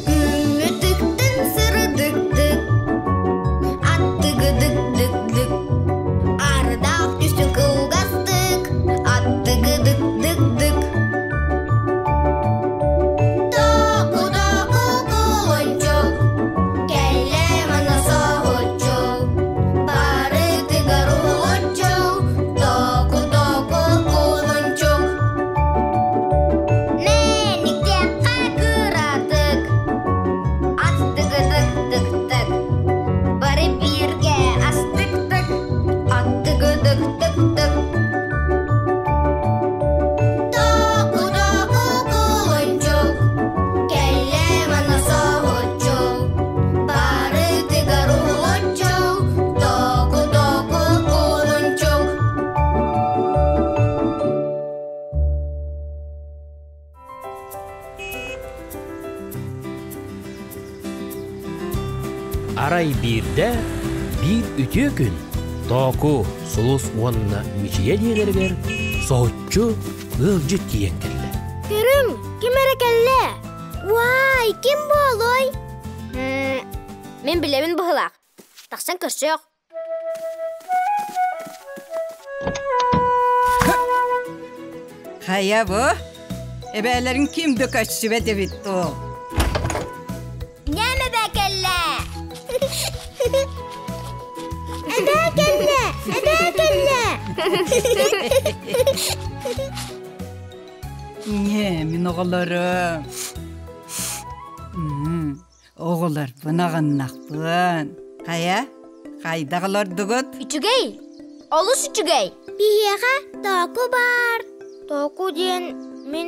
Күммүтүктэн сырдыктык, аттыгыдык-дык-дык, ардаах түсүн кылгастык, аттыгыдык-дык-дык. Току-току кулунчук, кэллэ манна соһуччу, барытыгар уһулуччу, току-току кулунчук. Мэниктэххэ кыратык, аттыгыдык-дык-дык, бары бииргэ астык-тык, аттыгыдык-дык-дык. Току-току кулунчук, кэллэ манна соһуччу, барытыгар уһулуччу, току-току кулунчук. Арай биирдэ биир үтүө күн Тооку, Сулус уонна Мичийэ дьиэлэригэр соһуччу ыалдьыт тиийэн кэллэ. Көрүҥ, ким эрэ кэллэ? Уай, ким буолуой? Мин билэбин быһылаах. Тахсан көрсүөх. Хайа бу? Эбээлэрин ким да көссүбэт эбит дуу? Ньээм эбээ кэллэ! Эбээ кэллэ! Эбээ кэллэ! Ньээ, мин оҕолорум. Оҕолорбун аҕыннахпын. Хайа, хайдах олордугут? Үчүгэй! Олус үчүгэй! Биһиэхэ тооку баар. Тооку диэн мин...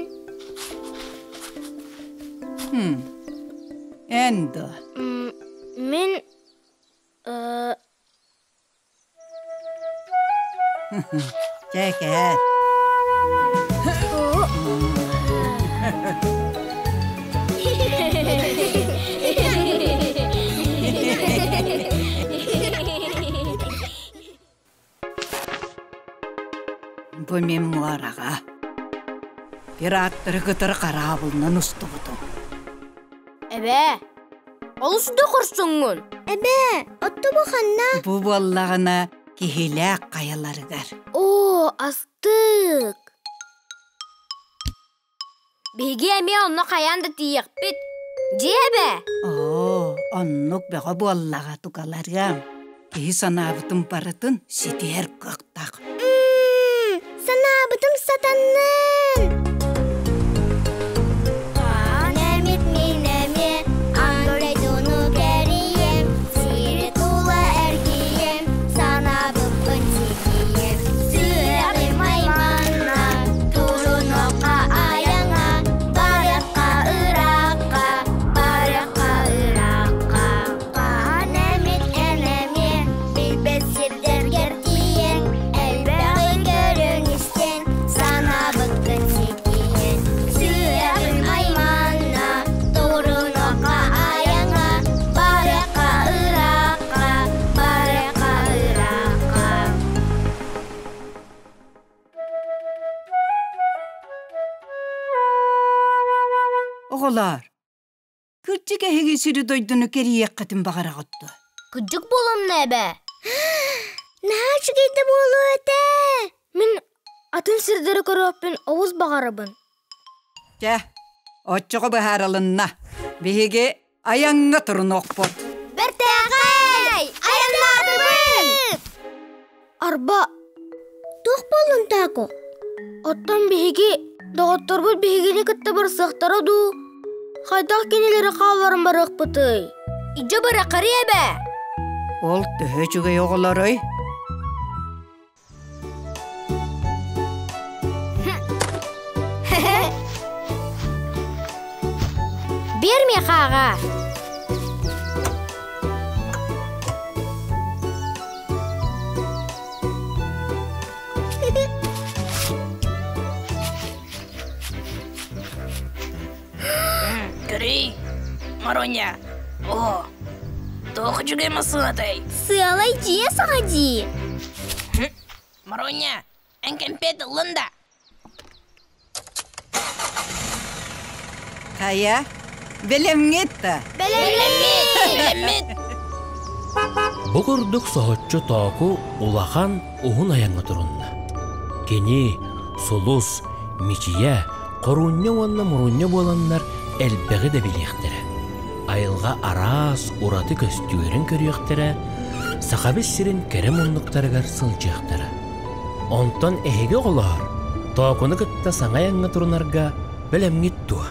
Эн дуо? Мин... Чэ, кээр. Бу мин муораҕа пираттары кытары хараабылынан устубутум. Эбээ, олус да хорсуҥҥун. Эбээ, отту бу ханна? Бу буоллаҕына киһилээх хайаларыгар. Оо, астык! Биһиги эмиэ онно хайаан да тиийиэхпит. Дьиэ эбээ! Оо, оннук бөҕө буоллаҕа тукаларыам. Киһи санаабытын барытын ситиһэр кыахтаах. Санаабытым сатаннын! Хаан эмит мин эмиэ аан дойдуну кэрийэм, сири тула эргийэм, санаабыппын ситиэм. Сүрэҕим айманна, турунуохха айаҥа, барыахха ыраахха, барыахха ыраахха. Хаан эмит эн эмиэ билбэт сирдэргэр тиийэн, элбэҕи көрөн-истэн, санаабыккын ситиһэн. Сүрэҕим айманна, турунуохха айаҥа, барыахха ыраахха, барыахха ыраахха. Оҕолоор, Кырдьык эһиги сири-дойдуну кэрийиэххитин баҕараҕыт дуо? Кырдьык буолумна эбээ. Наһаа үчүгэй да буолуо этэ. Мин атын сирдэри көрүөхпүн олус баҕарабын. Чэ, оччоҕо быһаарылынна. Биһиги айаҥҥа турунуохпут. Бэртээхэй! Айаннаатыбыт! Арба, туох буоллун Таако? Оттон биһиги доҕотторбут биһигини кытта барсыахтара дуу? Хайдах кинилэри хаалларан барыахпытый? Идьэ бырахарый эбээ! Ол төһө үчүгэй оҕолоруй? Биэр миэхэ аҕа! Көрүй, Мароня. О, туох үчүгэй массыынатай? Сыалай дьиэ саҕа дии. Мароня, эн кэмпиэт ыллын да? Хайа, бэлэмҥит да? Бэлэммит! Бэлэммит! Бу курдук соһуччу Тооку улахан уһун айаҥҥа турунна. Кини Сулус, Мичийэ, Хорунньа уонна Мурунньа буоланнар элбэҕи да билиэхтэрэ. Айылҕа араас ураты көстүүлэрин көрүөхтэрэ, Сахабыт сирин кэрэ муннуктарыгар сылдьыахтара. Онтон эһиги оҕолоор, Тоокуну кытта саҥа айаҥҥа турунарга бэлэмҥит дуо?